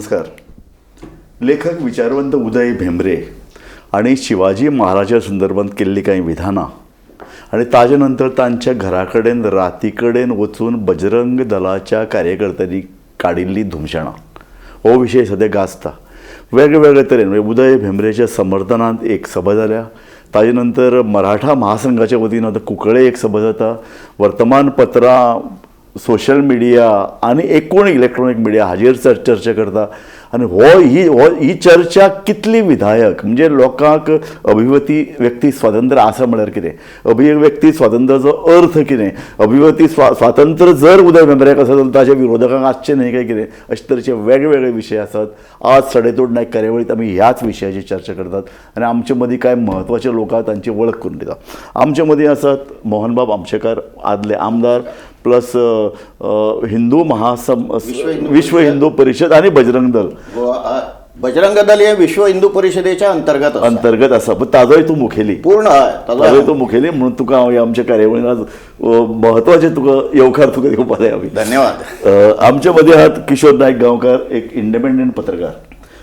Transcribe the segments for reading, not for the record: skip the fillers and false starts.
नमस्कार. लेखक विचारवंत उदय भेंब्रे आनी शिवाजी महाराजा संदर्भात केल्लीं कांय विधानां आनी ताजे नंतर तांच्या घरा कडेन राती कडेन वचून बजरंग दलाच्या कार्यकर्त्यांनी काडिल्लीं धुमशेणां हो विशय सद्या गाजता. वेगळे तरेन म्हणजे उदय भेंब्रेच्या समर्थनांत एक सभा जाल्या, ताजे नंतर मराठा महासंघाच्या वतीन आतां कुंकळे एक सभा जाता. वर्तमानपत्रां, सोशल मिडिया आनी एकूण इलेक्ट्रॉनीक मिडिया हाजेर चर्चा करता आनी हो ही चर्चा कितली विधायक, म्हणजे लोकांक अभिव्यक्ती व्यक्ती स्वातंत्र्य आसा म्हळ्यार कितें, अभिव्यक्ती स्वातंत्र्याचो अर्थ कितें, अभिव्यक्ती स्वातंत्र्य जर उदय भेंब्रेक आसा जाल्यार ताच्या विरोधकांक आसचें न्हय काय कितें, अशे तरेचे वेगवेगळे विशय आसात. आज सडेतोड नायक कार्यावळींत आमी ह्याच विशयाची चर्चा करतात आनी आमचे मदीं कांय म्हत्वाचे लोक आहात तांची वळख करून दिता. आमचे मदीं आसात मोहनबाब आमशेकार, आदले आमदार, प्लस हिंदू महासम विश्व हिंदू परिषद आनी बजरंग दल. गोवा बजरंग दल हे विश्व हिंदू परिषदेच्या अंतर्गत आसा. अंतर्गत आसा, पण ताजोय तूं मुखेली. पूर्ण हय. ताजोय तूं मुखेली म्हणून तुका हांव ह्या आमच्या कार्यावळीन आज म्हत्वाचें तुका येवकार तुका दिवपा जाय आमी. धन्यवाद. आमचे मदीं आहात किशोर नायक गांवकार, एक इंडिपेंडंट पत्रकार.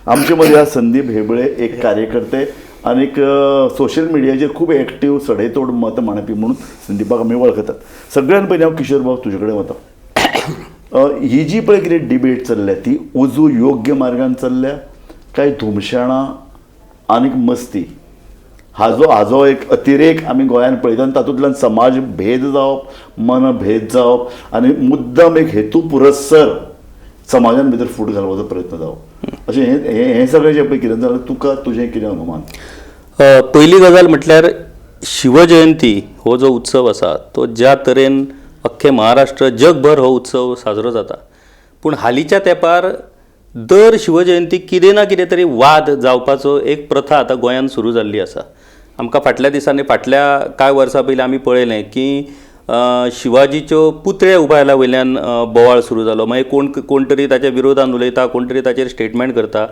आमचे मदीं आहात संदीप हेबळे, एक कार्यकर्ते आनीक सोशल मिडियाचेर खूब एक्टीव सडेतोड मत मांडपी म्हणून संदीपाक आमी वळखतात. सगळ्यान पयलीं हांव किशोर बाब तुजे कडेन वता. ही जी पळय कितें डिबेट चल्ल्या ती उजू योग्य मार्गान चल्ल्या काय धुमशेणां आनीक मस्ती हाजो एक अतिरेक आमी गोंयांत पळयता आनी तातूंतल्यान समाज भेद जावप, मनभेद जावप आनी मुद्दम एक हेतू पुरस्सर समाजान भितर फूट घालपाचो प्रयत्न जावप, अशें हें हें हें सगळें जें पळय कितें जाल्यार तुका तुजें कितें अनुमान? पयली गजाल म्हटल्यार शिवजयंती हो जो उत्सव आसा तो ज्या तरेन अख्खे महाराष्ट्र जगभर हो उत्सव साजरो जाता, पूण हालींच्या तेंपार दर शिवजयंतीक कितें ना कितें तरी वाद जावपाचो एक प्रथा आतां गोंयांत सुरू जाल्ली आसा. आमकां फाटल्या दिसांनी, फाटल्या कांय वर्सां पयलीं आमी पळयलें की शिवाजीच्यो पुतळे उबारल्या वयल्यान बोवाळ सुरू जालो. मागीर कोण कोण तरी ताच्या विरोधान उलयता, कोण तरी ताचेर स्टेटमेंट करता.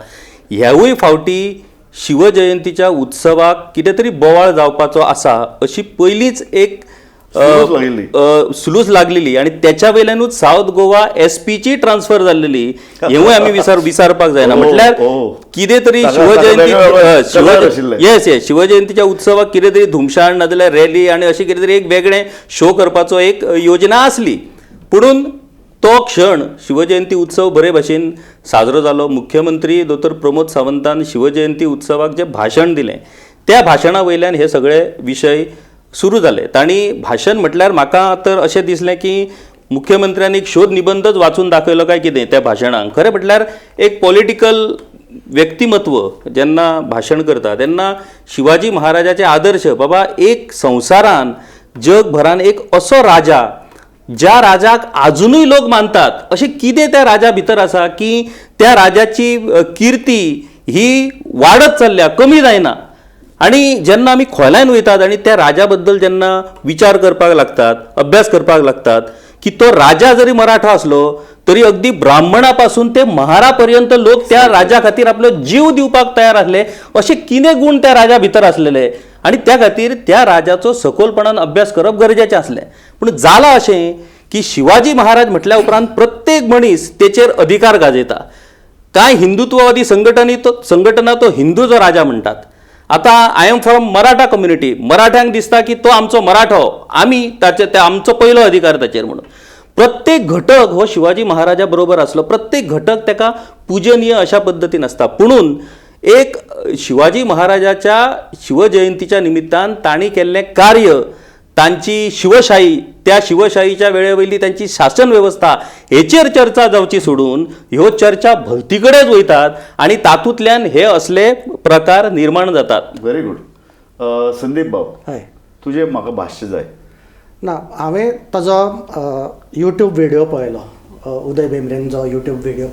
ह्यावूय फावटी शिवजयंतीच्या उत्सवाक कितें तरी बोवाळ जावपाचो आसा अशी पयलींच एक सुलूस लागिल्ली. सुलूस लागलेली आनी त्याच्या वयल्यानूच सावथ गोवा एस पीची ट्रान्सफर जाल्लेली, हेवूय आमी विसारपाक जायना. म्हटल्यार कितें तरी शिवजयंती येस येस शिवजयंतीच्या उत्सवाक कितें तरी धुमशाण नाजाल्यार रॅली आनी अशें कितें तरी एक वेगळें शो करपाचो एक योजना आसली. पुणून तो क्षण शिवजयंती उत्सव बरे भाशेन साजरो जालो. मुख्यमंत्री दोतोर प्रमोद सावंतान शिवजयंती उत्सवाक जें भाशण दिलें त्या भाशणा वयल्यान हे सगळे विशय सुरू जाले. तांणी भाशण म्हटल्यार म्हाका तर अशें दिसलें की मुख्यमंत्र्यांनी एक शोध निबंदच वाचून दाखयलो काय कितें त्या भाशणाक. खरें म्हटल्यार एक पॉलिटिकल व्यक्तिमत्व जेन्ना भाशण करता तेन्ना शिवाजी महाराजाचे आदर्श, बाबा एक संवसारान जगभरान एक असो राजा ज्या राजाक आजुनूय लोक मानतात, अशें कितें त्या राजा भितर आसा की त्या राजाची किर्ती ही वाडत चल्ल्या, कमी जायना. आनी जेन्ना आमी खोलायन वयतात आनी त्या राजा बद्दल जेन्ना विचार करपाक लागतात, अभ्यास करपाक लागतात की तो राजा जरी मराठा आसलो तरी अगदी ब्राह्मणा पासून ते महारा पर्यंत लोक त्या राजा खातीर आपलो जीव दिवपाक तयार आसले, अशे कितें गूण त्या राजा भितर आसलेले आनी त्या खातीर त्या राजाचो सखोलपणान अभ्यास करप गरजेचें आसलें. पूण जालां अशें की शिवाजी महाराज म्हटल्या उपरांत प्रत्येक मनीस तेचेर अधिकार गाजयता. कांय हिंदुत्ववादी संघटना तो हिंदूचो राजा म्हणटात. आतां I am from Maratha community, मराठ्यांक दिसता की तो आमचो मराठो, आमी ताचे ते आमचो पयलो अधिकार ताचेर म्हणून. प्रत्येक घटक हो शिवाजी महाराजा बरोबर आसलो, प्रत्येक घटक ताका पुजनीय अशा पद्दतीन आसता. पुणून एक शिवाजी महाराजाच्या शिवजयंतीच्या निमित्तान तांणी केल्लें कार्य, तांची शिवशाही, त्या शिवशाहीच्या वेळे वयली तांची शासन वेवस्था हेचेर चर्चा जावची सोडून ह्यो चर्चा भलती कडेच वयतात आनी तातूंतल्यान हे असले प्रकार निर्माण जातात. Very good. संदीप बाब, हय, तुजें म्हाका भाश्य जाय. ना, हांवें ताजो युट्यूब व्हिडियो पळयलो, उदय भेंब्रेन जो युट्यूब व्हिडियो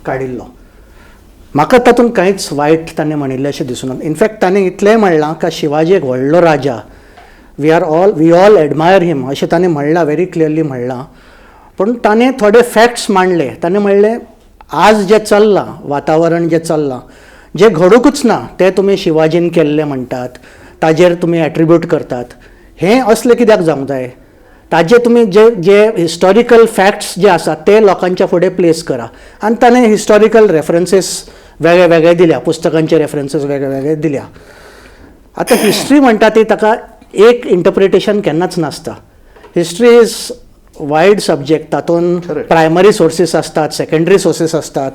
काडिल्लो, म्हाका तातूंत कांयच वायट ताणें म्हणिल्लें अशें दिसूना. इनफॅक्ट ताणें इतलेंय म्हणलां का शिवाजी एक व्हडलो राजा, we all admire him अशें ताणें म्हणलां, व्हेरी क्लियरली म्हणलां. पूण ताणें थोडे फॅक्ट्स मांडले. ताणें म्हणलें आज जें चल्लां वातावरण, जें चल्लां, जें घडुंकूच ना तें तुमी शिवाजीन केल्लें म्हणटात, ताजेर तुमी एट्रिब्यूट करतात, हें असलें कित्याक जावंक जाय? ताजे तुमी जे जे हिस्टॉरिकल फॅक्ट्स जे आसात ते लोकांच्या फुडें प्लेस करा आनी ताणें हिस्टॉरिकल रेफरन्सीस वेगळे वेगळे दिल्या, पुस्तकांचे रेफरन्सीस वेगळे वेगळे दिल्या. आतां हिस्ट्री म्हणटा ती ताका एक इंटरप्रिटेशन केन्नाच नासता. हिस्ट्री is wide subject, तातूंत प्रायमरी सोर्सीस आसतात, सेकंडरी सोर्सीस आसतात,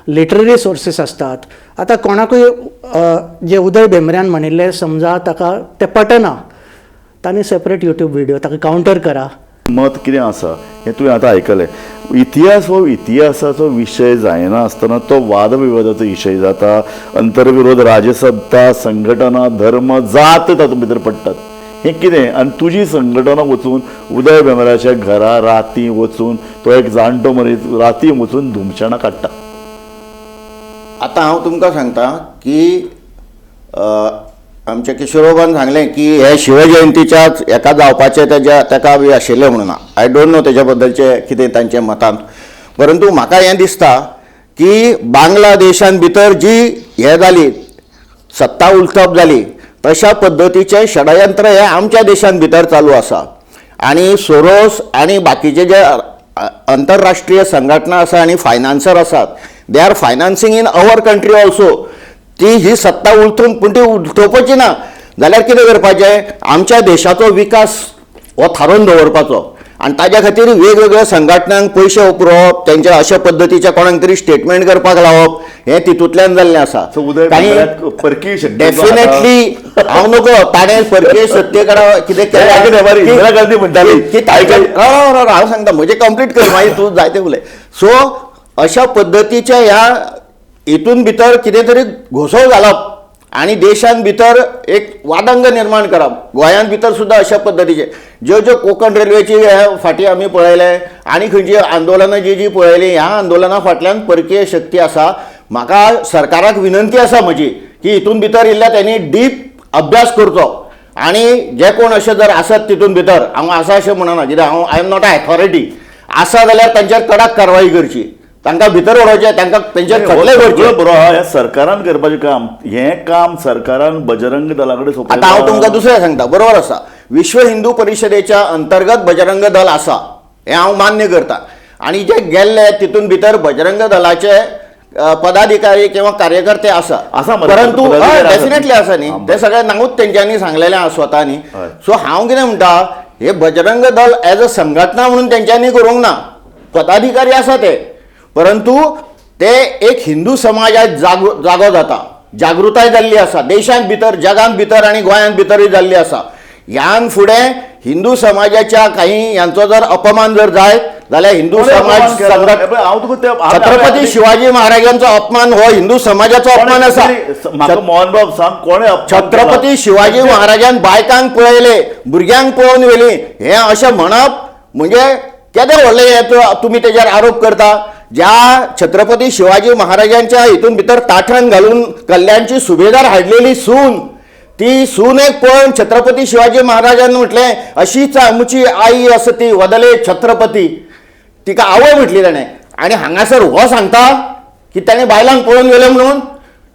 लिटररी सोर्सीस आसतात. आतां कोणाकूय जे उदय भेंब्र्यान म्हणिल्लें समजा ताका तें पटना, तांणी सेपरेट युट्यूब व्हिडियो ताका कावंटर करा. मत कितें आसा हें तुवें आतां आयकलें. इतिहास हो इतिहासाचो विशय जायना आसतना तो वादविवादाचो विशय जाता. अंतर्विरोध, राजसत्ता, संघटना, धर्म, जात तातूंत भितर पडटात. हें कितें? आनी तुजी संघटना वचून उदय भेंब्र्याच्या घरा राती वचून तो एक जाणटो मनीस राती वचून धुमशणां काडटा. आतां हांव तुमकां सांगता की आमच्या किशोरबाबान सांगलें की हे शिवजयंतीच्याच एका जावपाचें तेज्या ताका बी आशिल्लें म्हणून. I don't know तेज्या बद्दलचें कितें तांचें मतान, परंतु म्हाका हें दिसता की बांगलादेशान भितर जी हें जाली सत्ता उलथप जाली तशा पद्दतीचें षडयंत्र हें आमच्या देशान भितर चालू आसा. आनी सोरोस आनी बाकीचे जे अंतरराष्ट्रीय संघटना आसा आनी फायनान्सर आसात, they are financing in our country also. ती ही सत्ता उलथून, पूण ती उलथोवपाची ना जाल्यार कितें करपाचें, आमच्या देशाचो विकास हो थारोवन दवरपाचो आनी ताज्या खातीर वेगवेगळ्या संघटनांक पयशे उपरोवप, तेंच्या अशा पद्दतीच्या कोणाक तरी स्टेटमेंट करपाक लावप, हें तितूंतल्यान जाल्लें आसा. परकीय शक्ती डेफिनेटली हांव नको ताणें परकीय सत्ते कडेन कितें केलें इंदिरा गांधी म्हणटाली की हांव सांगता म्हजें कंप्लीट कर, मागीर तूं जायते उलय. सो अशा पद्दतीच्या ह्या हितून भितर कितें तरी घोसो घालप आनी देशान भितर एक वादंग निर्माण करप. गोंयांत भितर सुद्दां अशा पद्दतीचे ज्यो ज्यो कोंकण रेल्वेची फाटीं आमी पळयले आनी खंयची आंदोलनां जी जी पळयली, ह्या आंदोलना फाटल्यान परकीय शक्ती आसा. म्हाका सरकाराक विनंती आसा म्हजी की हितून भितर इल्ल्या तेणी डीप अभ्यास करचो आनी जे कोण अशे जर आसत तितून भितर, हांव आसा अशें म्हणना कित्याक हांव I am not a authority, आसा जाल्यार तांचेर कडक कारवाई करची, तांकां भितर उडोवचें, तांकां तेंचेर खटले करचे. बरोबर, हें सरकारान करपाचें काम, हें काम सरकारान बजरंग दला कडेन सोंपयलां. आतां हांव तुमकां दुसरें सांगता, बरोबर आसा, विश्व हिंदू परिशदेच्या अंतर्गत बजरंग दल आसा हें हांव मान्य करता आनी जे गेल्ले तितून भितर बजरंग दलाचे पदाधिकारी किंवा कार्यकर्ते आसा, परंतु डेफिनेटली आसा न्ही, ते सगळे नांवूच तेंच्यांनी सांगलेलें आसा स्वता न्ही. सो हांव कितें म्हणटा, हे बजरंग दल एज अ संघटना म्हणून तेंच्यांनी करूंक ना, पदाधिकारी आसा ते, परंतु ते एक हिंदू समाजात जागो जाता, जागृताय जाल्ली आसा देशांत भितर, जगांत भितर आनी गोंयांत भितरूय जाल्ली आसा. ह्यान फुडें हिंदू समाजाच्या काही यांचो जर अपमान जर जायत जाल्यार हिंदू समाज छत्रपती शिवाजी महाराजांचो अपमान हो हिंदू समाजाचो अपमान आसा. मोहन सांग, कोणे छत्रपती शिवाजी महाराजान बायकांक पळयले, भुरग्यांक पळोवन व्हेली, हें अशें म्हणप म्हणजे केदें व्हडलें हें तुमी तेजेर आरोप करता. ज्या छत्रपती शिवाजी महाराजांच्या हितून भितर ताठान घालून कल्याणची सुभेदार हाडलेली सून, ती सून एक पळोवन छत्रपती शिवाजी महाराजान म्हटलें अशीच आमची आई आसा ती वदले छत्रपती, तिका आवय म्हटली ताणें. आनी हांगासर हो सांगता की ताणें बायलांक पळोवन गेलें म्हणून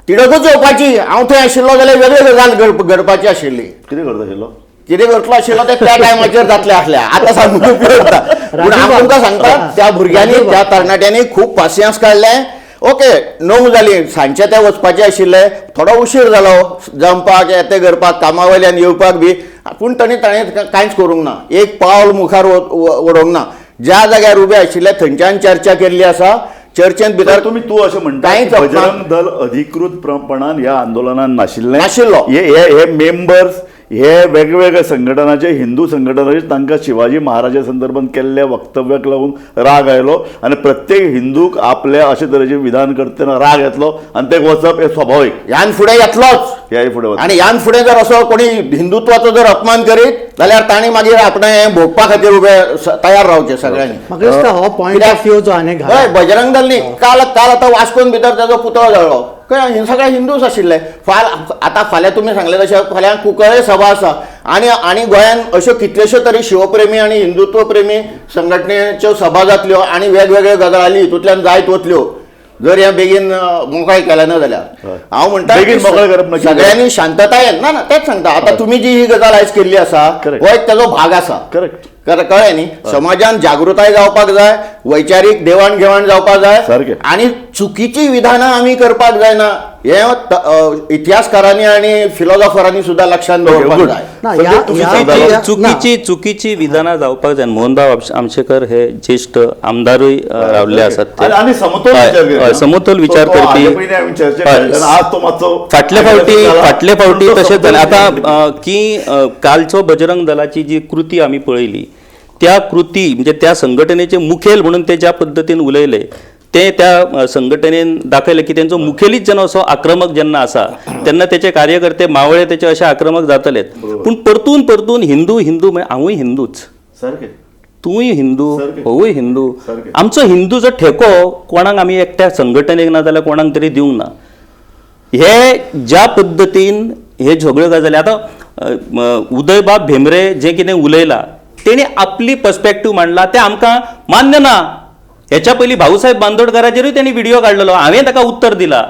तिडकूच येवपाची. हांव थंय आशिल्लो जाल्यार वेगळी गजाल घडपाची आशिल्ली. कितें करता आशिल्लो, कितें करतलो आशिल्लो तें त्या टायमाचेर जातलें आसलें, आतां सांगून उपयोग ना. पूण हांव तुमकां सांगता त्या भुरग्यांनी, त्या तरणाट्यांनी खूब पासियेंस काडलें. ओके, 9 जाली, सांजचे ते वचपाचे आशिल्ले, थोडो उशीर जालो जमपाक, येते करपाक, कामा वयल्यान येवपाक बी, पूण ताणें कांयच करूंक ना, एक पावल मुखार वडोवंक ना. ज्या जाग्यार उबे आशिल्ले थंयच्यान चर्चा केल्ली आसा. चर्चेंत भितर तुमी तूं अशें म्हणटा बजरंग दल अधिकृतपणान ह्या आंदोलनान नाशिल्लें, नाशिल्लो. हे मेंबर्स हे वेगवेगळ्या संघटनाचे, हिंदू संघटनाचे, तांकां शिवाजी महाराजा संदर्भात केल्ल्या वक्तव्याक लागून राग आयलो आनी प्रत्येक हिंदूक आपल्या अशे तरेचें विधान करतना राग येतलो आनी ते वचप हें स्वाभावीक. ह्यान फुडें येतलोच, ह्याय फुडें. आनी ह्यान फुडें जर असो कोणी हिंदुत्वाचो जर अपमान करीत जाल्यार तांणी मागीर आपणें हें भोगपा खातीर उबे तयार रावचें सगळ्यांनी. म्हाका दिसता हो पॉयंट ऑफ व्यू जो आनी हय बजरंग दल न्ही, काल काल आतां वास्कोन भितर ताजो पुतळो जाळ्ळो, हे सगळे हिंदूच आशिल्ले. आतां फाल्यां तुमी सांगलें तशें फाल्यां कुंकळे सभा आसा आनी आनी गोंयांत अश्यो कितल्योश्यो तरी शिवप्रेमी आनी हिंदुत्व प्रेमी संघटनेच्यो सभा जातल्यो आनी वेगवेगळ्यो गजाली हितूंतल्यान जायत वतल्यो जर हें बेगीन मोकळें केलें ना जाल्यार. हांव म्हणटा सगळ्यांनी शांततायेन, ना ना तेंच सांगता. आतां तुमी जी ही गजाल आयज केल्ली आसा हो एक ताजो भाग आसा. करेक्ट. कळ्ळें न्ही? समाजान जागृताय जावपाक जाय, वैचारीक देवाण घेवाण जावपाक जाय आनी चुकीची विधानां आमी करपाक जायना, हे इतिहासकारांनी आनी फिलॉसॉफरांनी सुद्धा लक्षात दवरपाक जाय. चुकीची चुकीची विधानां जावपाक जाय. मोहनबाब आमशेकर हे ज्येश्ठ आमदारूय रावल्ले आसात, समतोल विचार करपी. फाटले फावटी तशेंच जालें. आतां की कालचो बजरंग दलाची जी कृती आमी पळयली, त्या कृती म्हणजे त्या संघटनेचे मुखेल म्हणून ते ज्या पद्दतीन उलयले ते त्या संघटनेन दाखयले की तेंचो मुखेलीच जेन्ना असो आक्रमक जेन्ना आसा तेन्ना तेचे कार्यकर्ते मावळे तेचे अशे आक्रमक जातलेच. पूण परतून परतून हिंदू हिंदू म्हणजे हांवूय हिंदूच, तूंय हिंदू, होवूय हिंदू. आमचो हिंदूचो ठेको कोणाक आमी एकट्या संघटनेक ना जाल्यार कोणाक तरी दिवंक ना. हे ज्या पद्दतीन हे सगळ्यो गजाली आतां उदयबाब भेंब्रे जे कितें उलयला तेणी आपली पर्सपेक्टीव मांडला, तें आमकां मान्य ना. हेच्या पयलीं भाऊसाहेब बांदोडकराचेरूय तेणी व्हिडिओ काडलेलो, हांवें ताका उत्तर दिला.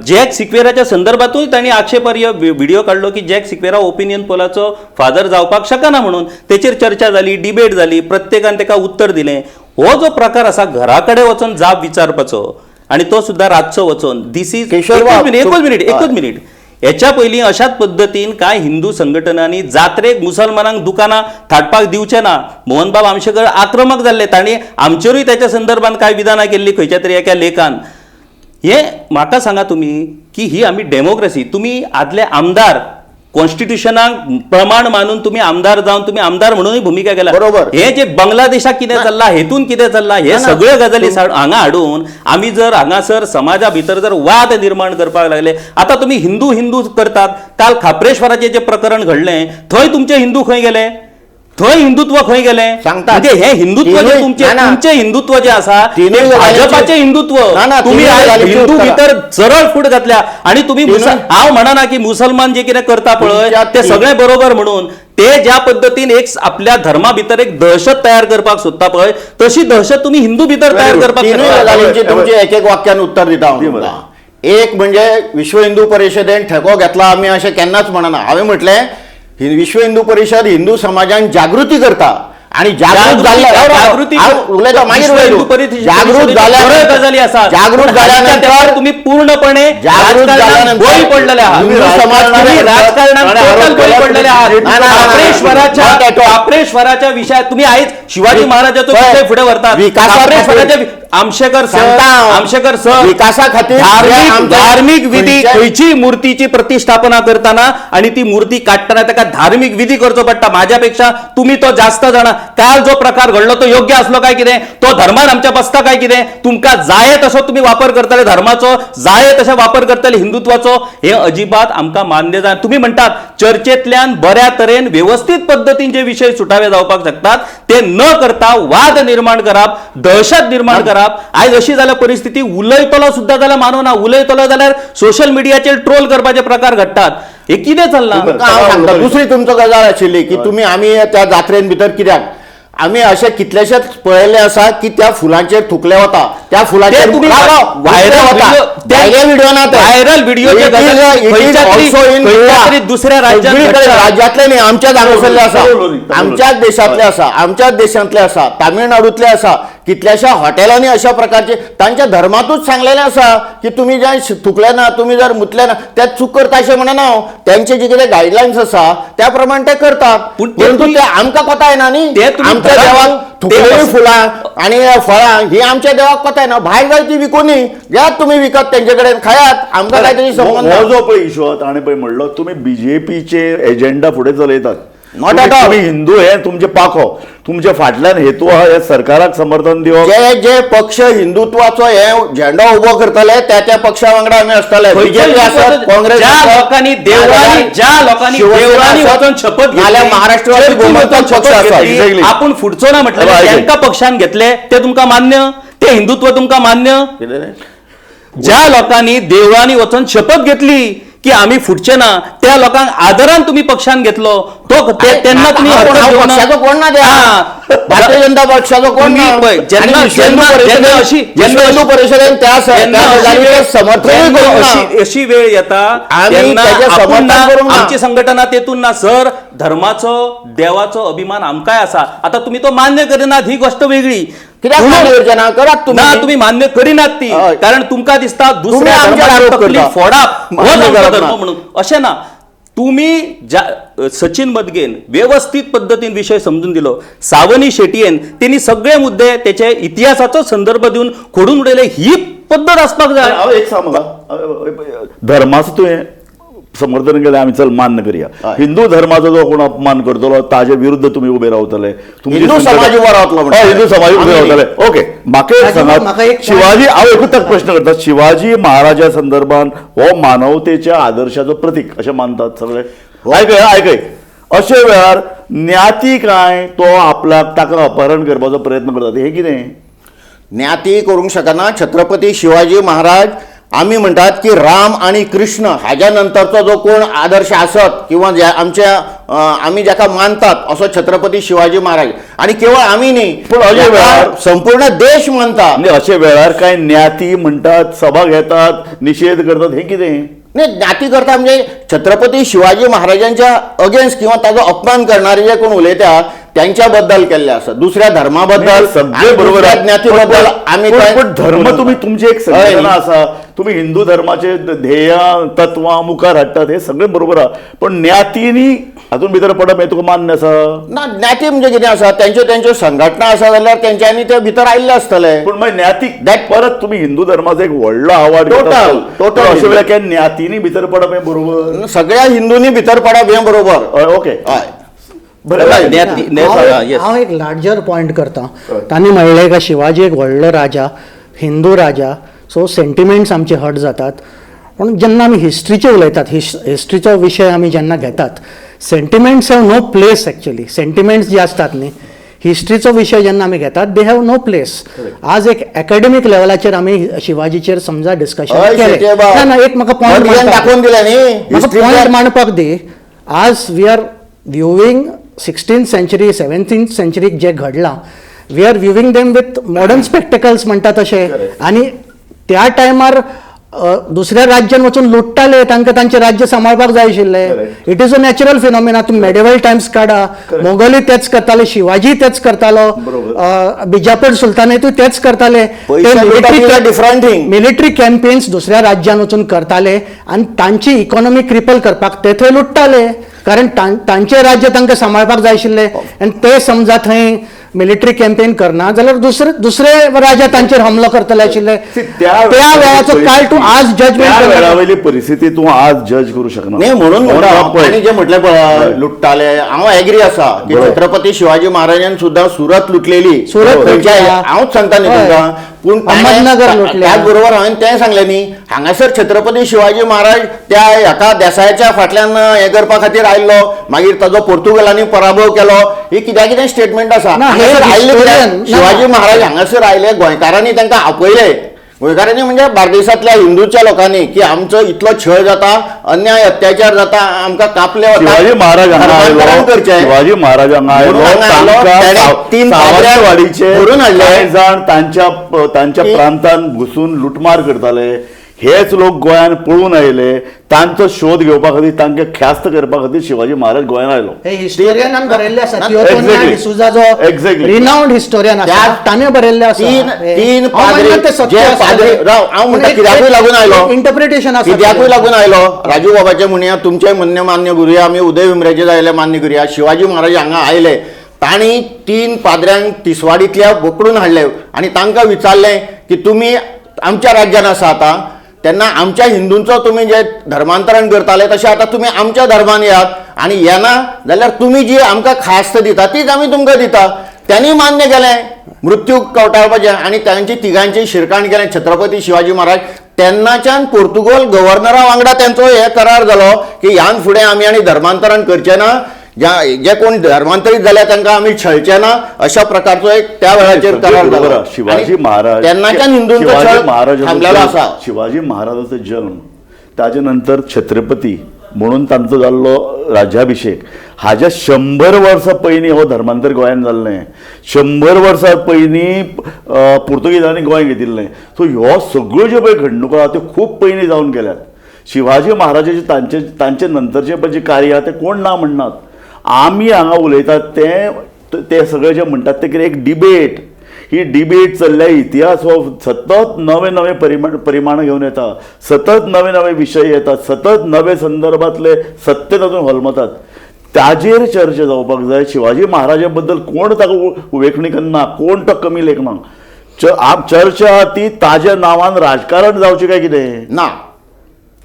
जॅक सिक्वेराच्या संदर्भातूय तांणी आक्षेपार्ह व्हिडिओ काडलो की जॅक सिक्वेरा ओपिनियन पोलाचो फादर जावपाक शकना म्हणून, तेचेर चर्चा जाली, डिबेट जाली, प्रत्येकान ताका उत्तर दिलें. हो जो प्रकार आसा घरा कडेन वचून जाप विचारपाचो आनी तो सुद्दां रातचो वचून, this is एकूच मिनीट एकूच मिनीट. हेच्या पयलीं अशाच पद्दतीन कांय हिंदू संघटनांनी जात्रेक मुसलमानांक दुकानां थाटपाक दिवचें ना, मोहनबाब आमशेकर आक्रमक जाल्ले, तांणी आमचेरूय त्याच्या संदर्भात कांय विधानां केल्लीं खंयच्या तरी एका लेखान. हे म्हाका सांगा तुमी की ही आमी डेमोक्रेसी, तुमी आदले आमदार कॉन्स्टिट्युशनाक प्रमाण मानून तुम्ही आमदार जावन तुम्ही आमदार म्हणूनय भुमिका केला. बरोबर. हे जे बांगलादेशाक कितें चल्लां, हेतून कितें चल्लां, हे सगळ्यो गजाली हांगा हाडून आमी जर हांगासर समाजा भितर जर वाद निर्माण करपाक लागले. आतां तुमी हिंदू हिंदू करतात, काल खाप्रेश्वराचें जें प्रकरण घडलें थंय तुमचे हिंदू खंय गेले, थंय हिंदुत्व खंय गेलें? म्हणजे हे हिंदुत्व जे तुमचे तुमचे हिंदुत्व जे आसा ते भाजपाचें हिंदुत्व. तुमी हिंदू भितर सरळ फूट घातल्या आनी तुमी, हांव म्हणना की मुसलमान जे कितें करता पळय ते सगळें बरोबर म्हणून, ते ज्या पद्दतीन एक आपल्या धर्मा भितर एक दहशत तयार करपाक सोदता पळय तशी दहशत तुमी हिंदू भितर तयार करपाक. तुमचे एक एक वाक्यान उत्तर दिता. एक म्हणजे विश्व हिंदू परिषदेन ठेको घेतला आमी अशें केन्नाच म्हणना. हांवें म्हटलें विश्व हिंदू परिषद हिंदू समाजान जागृती करता आणि जागृत जागृत झाल्यानंतर तुम्ही पूर्णपणे जागृत झाल्यानंतर बळी पडलेले आहात, राजकारणात बळी पडलेले आहात. खाप्रेश्वराच्या विषयात तुम्ही आयज शिवाजी महाराजाचो विषय फुडें व्हरतात. खाप्रेश्वराच्या आमशेकर सर, आमशेकर सर, विकासा खातीर धार्मिक विधी खंयची मूर्तीची प्रतिष्ठापना करताना आणि ती मूर्ती काडटना ताका धार्मिक विधी करचो पडटा. माझ्यापेक्षा तुम्ही तो जास्त जाणा. काल जो प्रकार घडलो तो योग्य असलो काय कितें, तो धर्मान आमच्या बसता काय कितें? तुमकां जाय तसो तुम्ही वापर करतले धर्माचो, जाय तसो वापर करतले हिंदुत्वाचो, हे अजिबात आमकां मान्य जायना. तुम्ही म्हणटात चर्चेतल्यान बऱ्या तरेन व्यवस्थीत पद्दतीन जे विशय सुटावे जावपाक शकतात ते न करता वाद निर्माण करप, दहशत निर्माण करप. आयज अशी जाल्यार परिस्थिती, उलयतलो सुद्दां जाल्यार मानवना, उलयतलो जाल्यार सोशल मिडियाचेर ट्रोल करपाचे प्रकार घडटात. हे कितें चल्लां? हांव दुसरी तुमचो गजाल आशिल्ली की तुमी आमी त्या जात्रेन भितर कित्याक आमी अशे कितलेशेच पळयल्ले आसा की त्या फुलांचेर थुकले वता, त्या फुलांचेर व्हायरल व्हिडिओ ना, व्हायरल व्हिडिओ दुसऱ्या राज्यांतले न्ही, आमच्याच हांगासरले आसा, आमच्याच देशांतले आसा, आमच्याच देशांतले आसा, तामिळनाडूंतले आसा. कितल्याशा हॉटेलांनी अशा प्रकारचे तांच्या धर्मातूच सांगलेलें आसा की तुमी जे थुकले ना, तुमी जर मुतले ना, ते चूक करता अशें म्हणना हांव. त्यांचे जे कितें गायडलायन्स आसा त्या प्रमाण ते करतात, परंतु ते आमकां कोता येना न्ही. आमच्या देवाक थुकलेली फुलां आनी फळां ही आमच्या देवाक कोता येना. भायर जाय ती विकूनी, घेयात तुमी विकत तेंचे कडेन खायात, आमकां काय तेजी संबंद. हो जो पळय इशू आहा ताणें पळय म्हणलो तुमी बीजेपीचे एजेंडा फुडें चलयतात. तुम्ही हिंदू हे तुमचे पाखो, तुमच्या फाटल्यान हेतू आहा हे सरकाराक समर्थन दिवप. जे जे पक्ष हिंदुत्वाचो हे झेंडो उबो करतले त्या त्या पक्षा वांगडा आमी आसतले. बीजेपी आसत, काँग्रेस, ज्या लोकांनी देवळांनी, ज्या लोकांनी देवळांनी वचून शपथ घेतली, महाराष्ट्रवादी गोमंतक पक्ष आसा, आपूण फुटचो ना म्हटलें तांकां पक्षान घेतले ते तुमकां मान्य, ते हिंदुत्व तुमकां मान्य? ज्या लोकांनी देवळांनी वचून शपथ घेतली की आमी फुटचे ना त्या लोकांक आदरान तुमी पक्षान घेतलो तो तेन्ना तुमी पक्षाचो कोण ना, भारतीय जनता पक्षाचो कोण ना. जेन्ना जेन्ना अशी हिंदू परिशदेन त्या समर्थन अशी वेळ येता तेन्ना आमची संघटना तेतून ना सर. धर्माचो देवाचो अभिमान आमकांय आसा. आतां तुमी तो मान्य करिनात ही गोष्ट वेगळी. कित्याक मान्य करचे ना? करात तुमी. ना, तुमी मान्य करिनात ती, कारण तुमकां दिसता दुसऱ्या धर्माची तकली फोडप होच आमचो धर्म म्हणून. अशें ना. तुमी सचिन मदगेन व्यवस्थीत पद्दतीन विशय समजून दिलो. सावनी शेटयेन तेणी सगळे मुद्दे तेचे इतिहासाचो संदर्भ दिवन खोडून उडयले. ही पद्दत आसपाक जाय. हांव एक सांग म्हाका, धर्माचो तुवें समर्थन केलें, आमी चल मान्य करया. हिंदू धर्माचो जो कोण अपमान करतलो ताजे विरुद्ध तुमी उबे रावतले. हिंदू समाज उबो रावतलो, हिंदू समाज उबे रावतले. ओके, म्हाका एक सांगात, शिवाजी, हांव एकूच ताका प्रश्न करता, शिवाजी महाराजा संदर्भान हो मानवतेच्या आदर्शाचो प्रतीक अशें मानतात सगळे. आयकय आयकय, अशे वेळार ज्ञाती काय तो आपल्याक ताका अपहरण करपाचो प्रयत्न करता, हें कितें? ज्ञाती करूंक शकना. छत्रपती शिवाजी महाराज आमी म्हणटात की राम आनी कृष्ण हाज्या नंतरचो जो कोण आदर्श आसत किंवा आमच्या आमी जाका मानतात असो छत्रपती शिवाजी महाराज. आनी केवळ आमी न्ही, पूण अशे वेळार संपूर्ण देश मानता. अशे वेळार काय ज्ञाती म्हणटात, सभा घेतात, निशेध करतात, हें कितें? नाही, ज्ञाती करता म्हणजे छत्रपती शिवाजी महाराजांच्या अगेन्स्ट किंवा ताजो अपमान करणारे जे कोण उलयता त्यांच्या बद्दल केल्ले आसा, दुसऱ्या धर्मा बद्दल सगळे बरोबर, ज्ञाती बद्दल आमी. पण धर्म तुमी तुमची एक संघटना आसा, तुमी हिंदू धर्माचे ध्येयां तत्वां मुखार हाडटात, हे सगळे बरोबर आहा. पण ज्ञातींनी हातून भितर पडप हें तुका मान्य आसा ना? ज्ञाती म्हणजे कितें आसा, तेंच्यो तेंच्यो संघटना आसा जाल्यार तेंच्यांनी ते भितर आयिल्ले आसतले. पूण मागीर ज्ञाती परत तुमी हिंदू धर्माचो एक व्हडलो आवाज टोटल टोटल अशे वेळार काय ज्ञातींनी भितर पडप हें बरोबर? सगळ्या हिंदूंनी भितर पडप हें बरोबर. ओके, हय. हांव एक लार्जर पॉयंट करता. तांणी म्हणलें का शिवाजी एक व्हडलो राजा, हिंदू राजा, सो सेंटिमेंट्स आमचे हर्ट जातात. पूण जेन्ना आमी हिस्ट्रीचे उलयतात, हिस्ट्रीचो विशय आमी जेन्ना घेतात, sentiments have no place. Actually sentiments जे आसतात न्ही, हिस्ट्रीचो विशय जेन्ना आमी घेतात, they have no place. आज एक एकेडमीक लेवलाचेर आमी शिवाजीचेर समजा डिस्कशन केलें ना, ना, एक म्हाका पॉयंट दाखोवन दिलें न्ही, म्हाका पॉयंट मांडपाक दी. आज we are viewing 16th century 17th सेंचुरीक जे घडलां, we are viewing them with modern spectacles म्हणटा तशें. आनी त्या टायमार दुसऱ्या राज्यान वचून लुट्टाले, तांकां तांचें राज्य सांबाळपाक जाय आशिल्लें. It is a natural phenomena. तुमी मेडेवल टायम्स काडा, मोगलूय तेच करताले, शिवाजी तेच करतालो, बिजापूर सुलतानेतूय तेच करताले. मिलिटरी कॅम्पेन्स दुसऱ्या राज्यान वचून करताले आनी तांची इकॉनॉमी क्रिपल करपाक ते थंय लुट्टाले, कारण तांचें राज्य तांकां सांबाळपाक जाय आशिल्लें. आनी ते समजा थंय मिलिटरी कॅम्पेन करना जाल्यार दुसरे दुसरे राजा तांचेर हमलो करतले आशिल्ले. त्या वेळाचो काळ तूं आज जजमेंट, त्या वेळावयली परिस्थिती तूं आज जज करू शकना. न्ही, म्हणून तांणी जें म्हटलें पळय लुट्टाले, हांव एग्री आसा की छत्रपती शिवाजी महाराजान सुद्दां सुरत लुटलेली, सुरत हांवूच सांगता न्ही तुमकां. पूण त्याच बरोबर हांवें तें सांगलें न्ही, हांगासर छत्रपती शिवाजी महाराज त्या हाका देसायाच्या फाटल्यान हें करपा खातीर आयल्लो, मागीर ताजो पोर्तुगलांनी पराभव केलो, ही कित्या कितें स्टेटमेंट आसा. आयले शिवाजी महाराज हांगासर आयले, गोंयकारांनी तांकां आपयले, गोंयकारांनी म्हणजे बार्देसांतल्या हिंदूच्या लोकांनी, की आमचो इतलो छळ जाता, अन्याय अत्याचार जाता, आमकां कापले वता. शिवाजी महाराज शिवाजी महाराज हांगा आयलो, तीन सावंतवाडीचे भरून हाडले जाण तांच्या तांच्या प्रांतान घुसून लुटमार करताले, हेच लोक गोंयान पळून आयले, तांचो शोध घेवपा खातीर, तांकां ख्यास्त करपा खातीर शिवाजी महाराज गोंयान आयलो. हे हिस्टोरियनान बरयल्लें आसा, थियोटोनिया डिसुजा जो रिनाउंड हिस्टोरियन आसा ताणें बरयल्लें आसा. तीन पाद्री जे पाद्री, हांव म्हणटा कित्याकूय लागून आयलो, इंटरप्रिटेशन आसा, कित्याकूय लागून आयलो. राजू बाबाचें म्हणया, तुमचें म्हणणें मान्य करुया, आमी उदय भेंब्रेचें जाय जाल्यार मान्य करुया. शिवाजी महाराज हांगा आयले, तांणी 3 पाद्र्यांक तिसवाडींतल्या पकडून हाडले आनी तांकां विचारलें की तुमी आमच्या राज्यान आसा आतां, तेन्ना आमच्या हिंदूंचो तुमी जे धर्मांतरण करताले तशें आतां तुमी आमच्या धर्मान येयात, आनी येना जाल्यार तुमी जी आमकां खास्त दिता तीच आमी तुमकां दिता. त्यांनी मान्य केलें, मृत्यू कवटाळपाचें, आनी तांची तिगांची शिरकाण केलें छत्रपती शिवाजी महाराज. तेन्नाच्यान पोर्तुगोल गव्हर्नरा वांगडा तेंचो हे करार जालो की ह्यान फुडें आमी आनी धर्मांतरण करचें ना, जे कोण धर्मांतरीत जाल्या तांकां आमी छळचे ना, अशा प्रकारचो एक त्या वेळाचेर करार जालो. शिवाजी महाराज तेन्नाच्यान हिंदूंचो छळ थांबलेलो आसा. शिवाजी महाराजाचो जल्म ताजे नंतर छत्रपती म्हणून तांचो जाल्लो राज्याभिशेक हाज्या 100 वर्सां पयलीं हो धर्मांतर गोंयान जाल्लें. 100 वर्सां पयलीं पुर्तुगेजांनी गोंय घेतिल्लें. सो ह्यो सगळ्यो ज्यो पळय घडणुको आहा त्यो खूब पयलीं जावन गेल्यात. शिवाजी महाराजाचे तांचे तांचे नंतरचे पळय जे कार्य आहा तें कोण ना म्हणनात. आमी हांगा उलयतात ते ते सगळे जे म्हणटात ते कितें एक डिबेट, ही डिबेट चल्ल्या. इतिहास हो सतत नवे नवे परिमाण घेवन येता, सतत नवे नवे विशय येतात, सतत नवे संदर्भातले सत्य तातूंत होलमतात. ताजेर चर्चा जावपाक जाय. शिवाजी महाराजा बद्दल कोण ताका उवेखणी करना, कोण तो कमी लेखना. चर्चा ती ताज्या नांवान राजकारण जावचें काय कितें ना.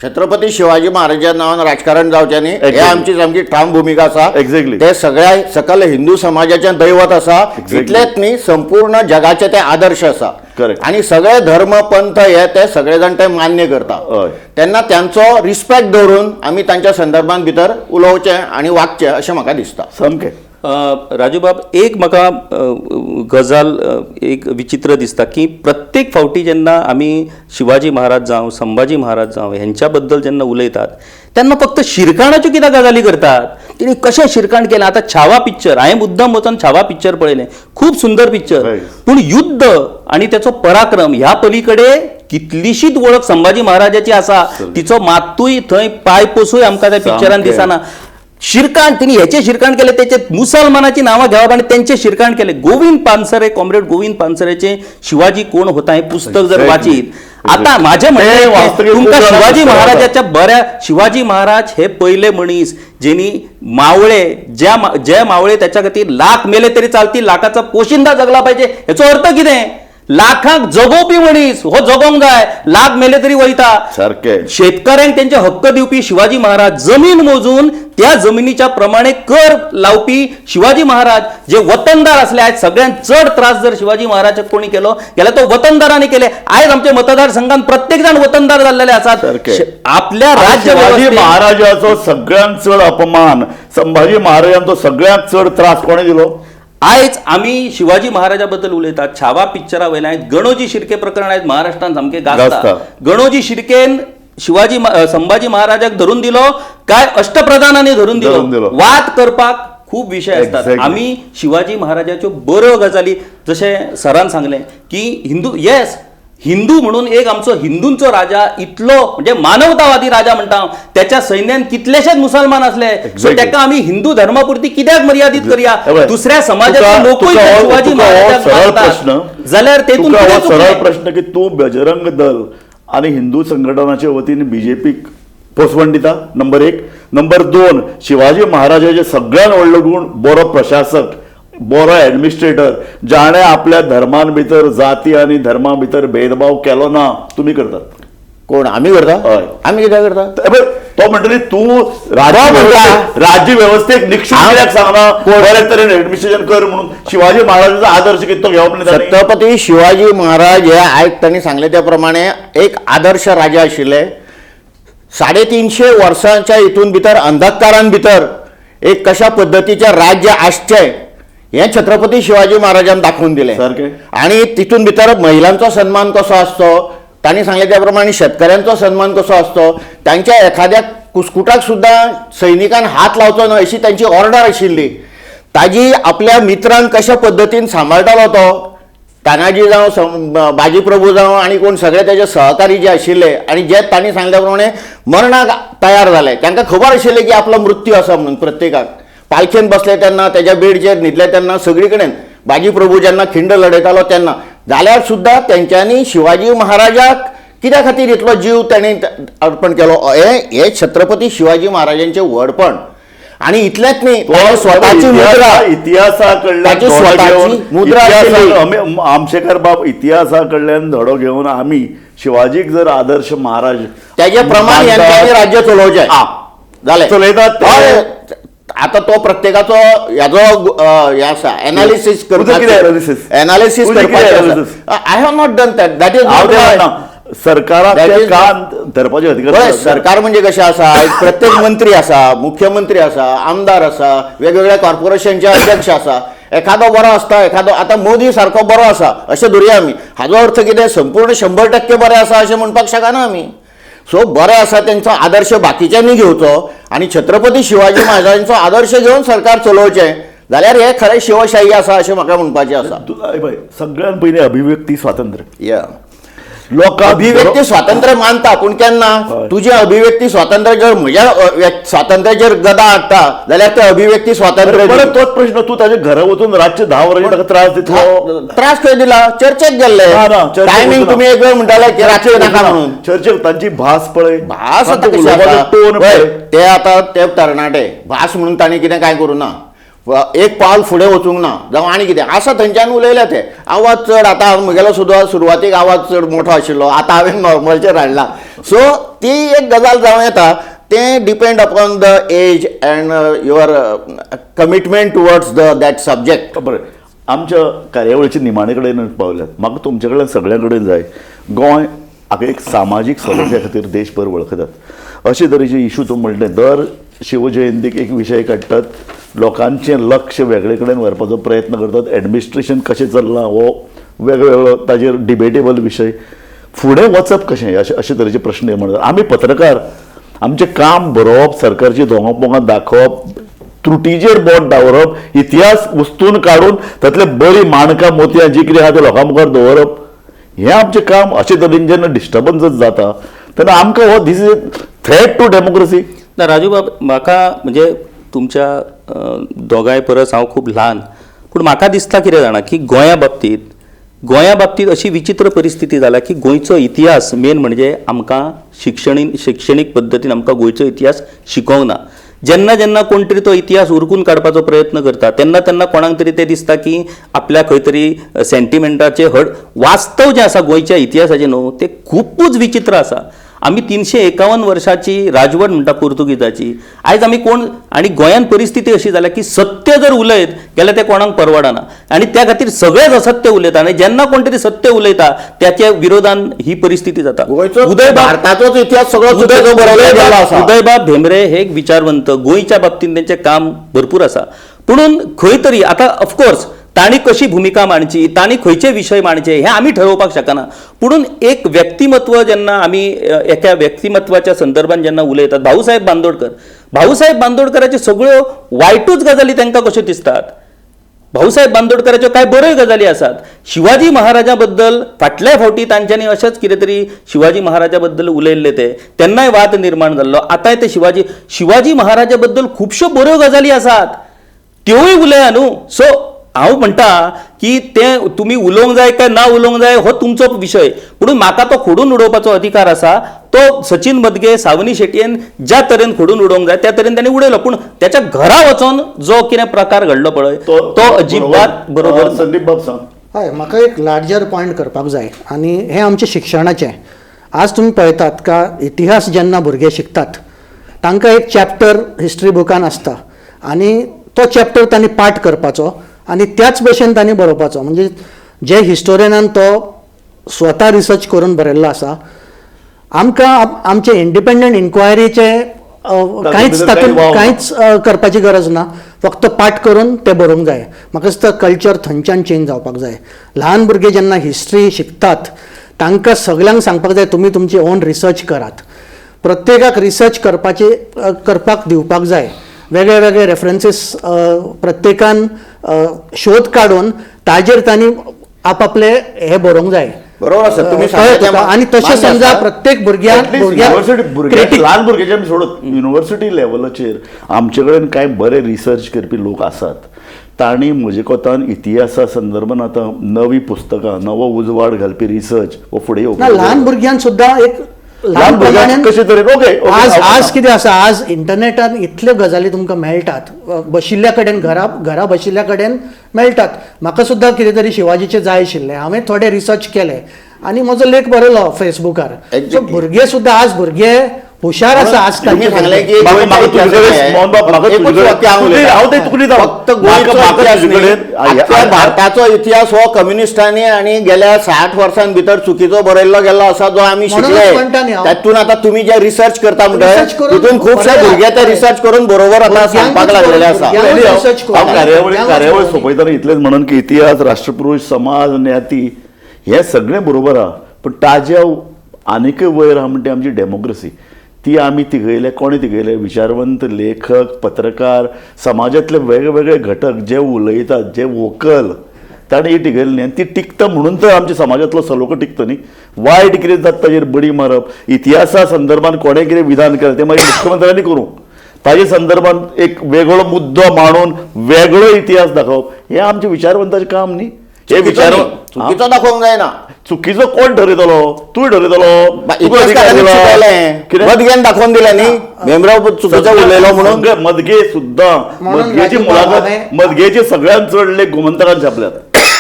छत्रपती शिवाजी महाराजा नांवान राजकारण जावचें न्ही, हे आमची सामकी ठाम भुमिका आसा. एक्झॅक्टली. ते सगळ्या सकल हिंदू समाजाचें दैवत आसा, इतलेंच न्ही संपूर्ण जगाचे ते आदर्श आसा. करेक्ट. आनी सगळे धर्म पंथ हे ते सगळे जाण ते मान्य करता. तेन्ना त्यांचो रिस्पेक्ट दवरून आमी तांच्या संदर्भान भितर उलोवचें आनी वागचें अशें म्हाका दिसता. सामकें. राजूबाब, एक म्हाका गजाल एक विचित्र दिसता की प्रत्येक फावटी जेन्ना आमी शिवाजी महाराज जावं संभाजी महाराज जावं हेंच्या बद्दल जेन्ना उलयतात तेन्ना फक्त शिरकाणाच्यो कित्याक गजाली करतात? तिणी कशें शिरकाण केलें? आतां छावा पिक्चर हांवें मुद्दम वचून छावा पिक्चर पळयलें, खूब सुंदर पिक्चर, पूण युद्ध आनी तेचो पराक्रम ह्या पलीकडे कितलीशीच वळख संभाजी महाराजाची आसा, तिचो मातूय थंय पांय पोसूय आमकां त्या पिक्चरान दिसना. शिरकाण तिणी हेचे शिरकाण केले, तेचे मुसलमानाची नांवां घेवप आनी तेंचे शिरकाण केले. गोविंद पानसरे, कॉम्रेड गोविंद पानसरेचे शिवाजी कोण होता हें पुस्तक जर वाचीत, आतां म्हाजें म्हणणें तुमकां शिवाजी महाराजाच्या बऱ्या, शिवाजी महाराज हे पयले मनीस जेणी मावळे, ज्या मावळे त्याच्या खातीर लाख मेले तरी चालतील, लाखाचा पोशिंदा जगला पाहिजे, हेचो अर्थ कितें? लाखांक जगोवपी मनीस हो जगोंक जाय, लाख मेले तरी वयता. सारकें. शेतकऱ्यांक तेंचे हक्क दिवपी शिवाजी महाराज, जमीन मोजून त्या जमिनीच्या प्रमाणे कर लावपी शिवाजी महाराज, जे वतनदार असले, आयज सगळ्यांत चड त्रास जर शिवाजी महाराजाक कोणी केलो जाल्यार तो वतनदारांनी केले. आयज आमच्या मतदारसंघात प्रत्येक जाण वतनदार जाल्लेले आसात. आपल्या राज्य शिवाजी महाराजाचो सगळ्यांत चड अपमान, संभाजी महाराजांचो सगळ्यांत चड त्रास कोणे दिलो? आयज आमी शिवाजी महाराजा बद्दल उलयतात. छावा पिक्चरा वयल्यान गणोजी शिर्के प्रकरण आयज महाराष्ट्रान सामकें गाजता. गणोजी शिर्केन शिवाजी संभाजी महाराजाक धरून दिलो काय अष्टप्रधानांनी धरून दिलो? वाद करपाक खूब विशय आसतात. आमी शिवाजी महाराजाच्यो बऱ्यो गजाली, जशें सरान सांगलें की हिंदू, येस हिंदू म्हणून एक आमचो हिंदूंचो राजा इतलो म्हणजे मानवतावादी राजा म्हणटा हांव, त्याच्या सैन्यान कितलेशेच मुसलमान असले, सो तेका आमी हिंदू धर्मापुरती कित्याक मर्यादीत करया? दुसऱ्या समाजाचे लोकूय शिवाजी महाराजाक मानतात जाल्यार तेतून सरळ प्रश्न की तूं बजरंग दल आनी हिंदू संघटनाचे वतीन बीजेपीक पोसवण दिता, नंबर 1. नंबर 2, शिवाजी महाराजाचे सगळ्यात व्हडलो गूण बरो प्रशासक, बरो ऍडमिनिस्ट्रेटर, जाणे आपल्या धर्मान भितर जाती आनी धर्मा भितर भेदभाव केलो ना. तुमी करतात. कोण? आमी करता? आमी कित्याक करता? तो म्हणटली तूं राज्य व्यवस्थेक निक्षून कित्याक सांगना बरे तरेन ऍडमिनिस्ट्रेशन कर म्हणून? शिवाजी महाराजाचो आदर्श कितें तो घेवप न्ही? छत्रपती शिवाजी महाराज हे आयज तांणी सांगले त्या प्रमाणे एक आदर्श राजा आशिल्ले. 350 वर्सांच्या हितून भितर अंधकारान भितर एक कशा पद्दतीचें राज्य आसचें हें छत्रपती शिवाजी महाराजान दाखोवन दिलें. आनी तितून भितर महिलांचो सन्मान कसो आसचो, तांणी सांगलें त्या प्रमाणे शेतकऱ्यांचो सन्मान कसो आसचो, तांच्या एखाद्या कुस्कुटाक सुद्दां सैनिकान हात लावचो न्हय अशी तांची ऑर्डर आशिल्ली. ताजी आपल्या मित्रांक कशा पद्दतीन सांबाळटालो तो तानाजी जावं, बाजी प्रभू जावं आनी कोण सगळे तेजे सहकारी जे आशिल्ले आनी जे तांणी सांगल्या प्रमाणे मरणाक तयार जाले. तांकां खबर आशिल्लें की आपलो मृत्यू आसा म्हणून. प्रत्येकाक पालखेन बसले तेन्ना, तेज्या बेडचेर न्हिदले तेन्ना, सगळी कडेन बाजी प्रभू जेन्ना खिंड लढयतालो तेन्ना जाल्यार सुद्दां तेंच्यांनी शिवाजी महाराजाक कित्या खातीर इतलो जीव तांणी अर्पण केलो, हें छत्रपती शिवाजी महाराजांचें व्हडपण. आनी इतलेंच न्ही, स्वताची मुद्रा, इतिहासा कडल्यान मुद्रा, आमशेकर बाब इतिहासा कडल्यान धडो घेवन आमी शिवाजीक जर आदर्श महाराज तेजे प्रमाण राज्य चलोवचें जालें चलयतात. आता तो प्रत्येकाचो हेजो हे आसा एनालिसीस करपाक, एनालिसीस करपाक. I have not done that, that is सरकाराक कान धरपाचे अधिकार. सरकार म्हणजे कशें आसा, प्रत्येक मंत्री आसा, मुख्यमंत्री आसा, आमदार आसा, वेगवेगळ्या कॉर्पोरेशनचे अध्यक्ष आसा. एखादो बरो आसता, एखादो आतां मोदी सारको बरो आसा अशें धरुया आमी. हाजो अर्थ कितें संपूर्ण 100% बरें आसा अशें म्हणपाक शकना आमी. सो बरें आसा तेंचो आदर्श बाकीच्यांनी घेवचो आनी छत्रपती शिवाजी महाराजांचो आदर्श घेवन सरकार चलोवचें जाल्यार हें खरें शिवशाही आसा अशें म्हाका म्हणपाचें आसा. पळय, सगळ्यात पयलीं अभिव्यक्ती स्वातंत्र्य, या लोकांक अभिव्यक्ती स्वातंत्र्य मानता, पूण केन्ना तुजें अभिव्यक्ती स्वातंत्र्य जर म्हज्या स्वातंत्र्याचेर गदा हाडटा जाल्यार तें अभिव्यक्ती स्वातंत्र्य. परत तोच प्रश्न, तूं ताच्या घरा वचून रातचे 10 वरांचेर ताका त्रास दितलो? त्रास खंय दिला? चर्चेक गेल्ले. टायमींग तुमी एक वेळ म्हणटाले की रातचे नाका म्हणून. चर्चेक तांची भास पळय, भास आतां कशी आसा ते आतां ते तरणाटे भास म्हणून तांणी कितें कांय करूं ना, एक पावल फुडें वचूंक ना जावं आनी कितें आसा थंयच्यान उलयले ते. आवाज चड आतां म्हगेलो सुद्दां सुरवातीक आवाज चड मोठो आशिल्लो, आतां हांवें नॉर्मलचेर हाडला. सो ती एक गजाल जावं येता, तें depend upon the age and your commitment towards the that subject. बरें, आमच्या कार्यावळीचे निमाणे कडेन पावल्यात, म्हाका तुमचे कडेन सगळ्यां कडेन जाय, गोंय हाका एक सामाजीक समस्या खातीर देशभर वळखतात, अशे तरेचे इशू तूं म्हणलें दर शिवजयंतीक एक विशय काडटात, लोकांचें लक्ष वेगळे कडेन व्हरपाचो प्रयत्न करतात, एडमिनिस्ट्रेशन कशें चल्लां हो वेगळो वेगळो ताजेर डिबेटेबल विशय, फुडें वचप कशें अशे अशे तरेचे प्रश्न निर्माण जातात. आमी पत्रकार, आमचें काम बरोवप, सरकारची धोंगां पोंगां दाखोवप, त्रुटीचेर बोट दवरप, इतिहास उस्तून काडून तातले बरीं माणकां मोतयां जी कितें आहा ते लोकां मुखार दवरप, हें आमचें काम. अशे तरेन जेन्ना डिस्टर्बन्सच जाता तेन्ना आमकां हो this is a threat to democracy. ना राजू बाब, म्हाका म्हणजे तुमच्या दोगांय परस हांव खूब ल्हान, पूण म्हाका दिसता कितें जाणा की गोंया बाबतींत अशी विचित्र परिस्थिती जाल्या की गोंयचो इतिहास मेन म्हणजे आमकां शिक्षणीक पद्दतीन आमकां गोंयचो इतिहास शिकोवंक ना. जेन्ना जेन्ना कोण तरी तो इतिहास उरकून काडपाचो प्रयत्न करता तेन्ना तेन्ना कोणाक तरी तें दिसता की आपल्या खंय तरी सेंटिमेंटाचें हड. वास्तव जें आसा गोंयच्या इतिहासाचें न्हू तें खुबूच विचित्र आसा. आमी 351 वर्साची राजवट म्हणटा पुर्तुगीजाची, आयज आमी कोण आनी गोंयान परिस्थिती अशी जाल्या की सत्य जर उलयत जाल्यार तें कोणाक परवडना आनी त्या खातीर सगळेच असत्य उलयता आनी जेन्ना कोण तरी सत्य उलयता त्याच्या विरोधान ही परिस्थिती जाता. भारताचोच इतिहास सगळो उदयबाब भेंब्रे हे एक विचारवंत, गोंयच्या बाबतींत तेंचें काम भरपूर आसा, पुणून खंय तरी आतां ऑफकोर्स तांणी कशी भुमिका मांडची, तांणी खंयचे विशय मांडचे हें आमी ठरोवपाक शकना, पुणून एक व्यक्तिमत्व जेन्ना आमी एका व्यक्तिमत्वाच्या संदर्भात जेन्ना उलयतात, भाऊसाहेब बांदोडकर, भाऊसाहेब बांदोडकराच्यो सगळ्यो वायटूच गजाली तांकां कश्यो दिसतात, भाऊसाहेब बांदोडकराच्यो कांय बऱ्यो गजाली आसात. शिवाजी महाराजा बद्दल फाटल्या फावटी तांच्यांनी अशेंच कितें तरी शिवाजी महाराजा बद्दल उलयल्ले ते, तेन्नाय वाद निर्माण जाल्लो. आतांय ते शिवाजी महाराजा बद्दल खुबश्यो बऱ्यो गजाली आसात त्योय उलया न्हू. सो हांव म्हणटा की तें तुमी उलोवंक जाय काय ना उलोवंक जाय हो तुमचो विशय, पूण म्हाका तो खोडून उडोवपाचो अधिकार आसा. तो सचिन मदगे, सावनी शेटयेन ज्या तरेन खोडून उडोवंक जाय त्या तरेन ताणें उडयलो, पूण त्याच्या घरा वचोन जो कितें प्रकार घडलो पळय तो अजिबात बरोबर. संदीप बाब सांग. हय, म्हाका एक लार्जर पॉयंट करपाक जाय आनी हें आमचें शिक्षणाचें. आज तुमी पळयतात का इतिहास जेन्ना भुरगे शिकतात तांकां एक चॅप्टर हिस्ट्री बुकान आसता आनी तो चॅप्टर तांणी पाठ करपाचो आनी त्याच भशेन तांणी बरोवपाचो, म्हणजे जे हिस्टोरियनान तो स्वता रिसर्च करून बरयल्लो आसा. आमकां आमचे इंडिपेंडंट इन्क्वायरीचे कांयच तातूंत कांयच करपाची गरज ना, फक्त पाठ करून ते बरोवंक जाय. म्हाका दिसता कल्चर थंयच्यान चेंज जावपाक जाय. ल्हान भुरगे जेन्ना हिस्ट्री शिकतात तांकां सगल्यांक सांगपाक जाय तुमी तुमची ओन रिसर्च करात, प्रत्येकाक रिसर्च करपाची करपाक दिवपाक जाय, वेगळे वेगळे रेफरन्सीस प्रत्येकान शोध काडून ताजेर तांणी आपापले हे बरोवंक जाय. बरोबर आसा तुमी आनी तशें समजा प्रत्येक भुरग्याक ल्हान भुरग्याचे आमी सोडत युनिवर्सिटी लेवलाचेर आमचे कडेन कांय बरे रिसर्च करपी लोक आसात, तांणी म्हजे कोतान इतिहासा संदर्भान आतां नवी पुस्तकां, नवो उजवाड घालपी रिसर्च हो फुडें येवपाक. ल्हान भुरग्यान सुद्दां एक ल्हान भुरग्यांक कशे तरेन ओके आज आज कितें आसा, आज इंटरनेटान इतल्यो गजाली तुमकां मेळटात, बशिल्ल्या कडेन घरा घरा बशिल्ल्या कडेन मेळटात. म्हाका सुद्दां कितें तरी शिवाजीचें जाय आशिल्लें, हांवें थोडे रिसर्च केले आनी म्हजो लेख बरयलो फेसबुकार. सो भुरगे सुद्दां आज भुरगे हुशार आसा आज. भारताचो इतिहास हो कम्युनिस्टांनी आनी गेल्या 60 वर्सां भितर चुकीचो बरयल्लो गेल्लो आसा, जो आमी शिकले. तातूंत आतां तुमी जे रिसर्च करता म्हणटा तितून खुबशे भुरगे ते रिसर्च करून बरोबर आतां सांगपाक लागलेले आसा. कार्यावळ सोंपयतना इतलेंच म्हणून की इतिहास, राष्ट्रपुरुष, समाज, ज्ञाती हे सगळें बरोबर आहा, पूण ताज्या आनीकय वयर आहा म्हणटा आमची डेमोक्रेसी. ती आमी तिगयले. कोणें तिगयले? विचारवंत लेखक, पत्रकार, समाजांतले वेगवेगळे घटक जे उलयतात, जे वोकल, ताणें ही टिगयली न्ही. आनी ती टिकता म्हणून तर आमच्या समाजांतलो सलोखो टिकता न्ही. वायट कितें जाता ताजेर बडी मारप, इतिहासा संदर्भान कोणें कितें विधान केलें तें मागीर मुख्यमंत्र्यांनी करूं, ताजे संदर्भान एक वेगळो मुद्दो मांडून वेगळो इतिहास दाखोवप हें आमच्या विचारवंताचें काम न्ही. हे विचार चुकीचो दाखोवंक जायना. चुकीचो कोण ठरयतलो? तूं ठरयतलो? मदगेन दाखोवन दिलें न्ही, भेमराव चुकीचो उलयलो म्हणून. मदगे सुद्दां, मदगेची मुलाखत, मदगेचे सगळ्यांत चड लेख गोमंतकान छापल्यात.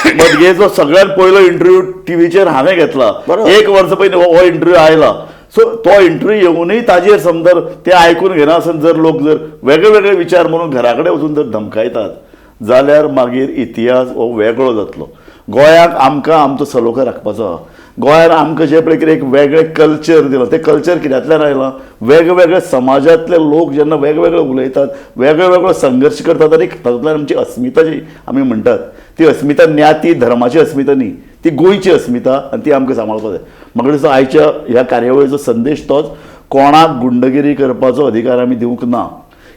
मदगेचो सगळ्यांत पयलो इंटरव्यू टिव्हीचेर हांवें घेतला. एक वर्स पयलीं हो इंटरव्यू आयला. सो तो इंटरव्यू येवनूय ताजेर समज ते आयकून घेना आसत जर लोक जर वेगळे वेगळे विचार म्हणून घरा कडेन वचून जर धमकायतात जाल्यार मागीर इतिहास हो वेगळो जातलो. गोंयाक आमकां आमचो सलोखो राखपाचो आहा. गोंयान आमकां जें पळय कितें एक वेगळें कल्चर दिलां, तें कल्चर कित्यांतल्यान आयलां? वेगवेगळे समाजांतले लोक जेन्ना वेगवेगळे उलयतात, वेगळे संघर्श करतात आनी तातूंतल्यान आमची अस्मिता जी आमी म्हणटात ती अस्मिता ज्ञाती धर्माची अस्मिता न्ही, ती गोंयची अस्मिता आनी ती आमकां सांबाळपाक जाय. म्हाका दिसता आयच्या ह्या कार्यावळीचो संदेश तोच, कोणाक गुंडगिरी करपाचो अधिकार आमी दिवंक ना.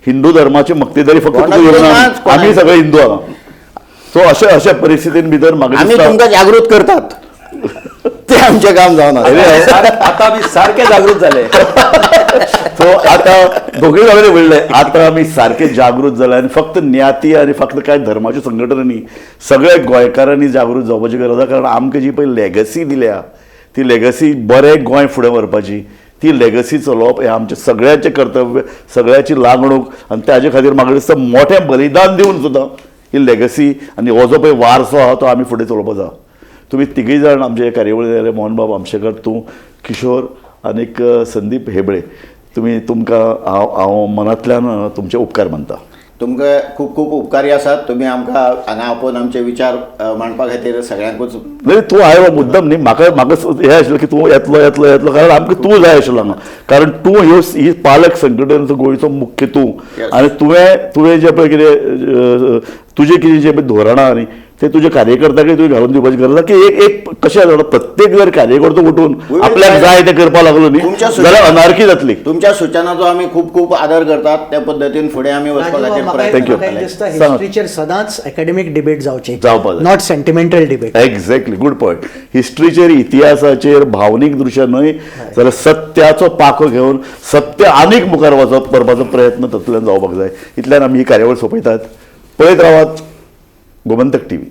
हिंदू धर्माची मक्तेदारी फक्त तुका, आमी सगळे हिंदू आहा. सो अशा अशा परिस्थितीन भितर म्हाका आमी तुमकां जागृत करतात, ते आमचें काम जावन आतां आमी सारके जागृत जाले. सो आतां दोगूय जाणांनी म्हणलें आतां आमी सारके जागृत जाले. आनी फक्त ज्ञाती आनी फक्त कांय धर्माच्यो संघटना न्ही, सगळ्या गोंयकारांनी जागृत जावपाची गरज आसा. कारण आमकां जी पळय लेगसी दिल्या ती लेगसी बरें गोंय फुडें व्हरपाची, ती लेगसी चलोवप हें आमचें सगळ्यांचें कर्तव्य, सगळ्याची लागणूक. आनी ताजे खातीर म्हाका दिसता मोठें बलिदान दिवन सुद्दां ही लेगसी आनी हो जो पळय वारसो आहा तो आमी फुडें चलोवपाचो आहा. तुमी तिगूय जाण आमचे कार्यावळी जाले, मोहनबाब आमशेकर, तूं, किशोर आनीक संदीप हेबळे, तुमी तुमकां हांव हांव मनांतल्यान तुमचे उपकार मानता. तुमकां खूब खूब उपकारी आसात. तुमी आमकां हांगा आपोवन आमचे विचार मांडपा खातीर सगळ्यांकूच. नाही तूं आयलो मुद्दम न्ही, म्हाका म्हाका हें आशिल्लें की तूं येतलो येतलो येतलो, कारण आमकां तूं जाय आशिल्लो हांगा. कारण तूं ह्यो ही पालक संघटनेचो गोंयचो मुख्य तूं, आनी तुवें तुवें जें पळय कितें तुजें कितें जें पळय धोरणां न्ही ते तुज्या कार्यकर्त्याकय तुवें घालून दिवपाची गरज आसा की एक एक कशें जाता प्रत्येक जर कार्यकर्तो उठून आपल्याक जाय तें करपाक लागलो न्ही जाल्यार अनार्की जातली. तुमच्या सुचनाचो आमी खूब खूब आदर करतात, त्या पद्दतीन फुडें आमी वचपा खातीर प्रयत्न thank you. करतले. हिस्ट्रीचेर सदांच एकेडमीक डिबेट जावची, जावपाक not sentimental debate. Exactly, good point. हिस्ट्रीचेर, इतिहासाचेर भावनीक दृश्या न्हय जाल्यार सत्याचो पाखो घेवन सत्य आनीक मुखार वचप करपाचो प्रयत्न तातूंतल्यान जावपाक जाय. इतल्यान आमी ही कार्यावळ सोंपयतात. पळयत रावात गोमंतक टीव्ही.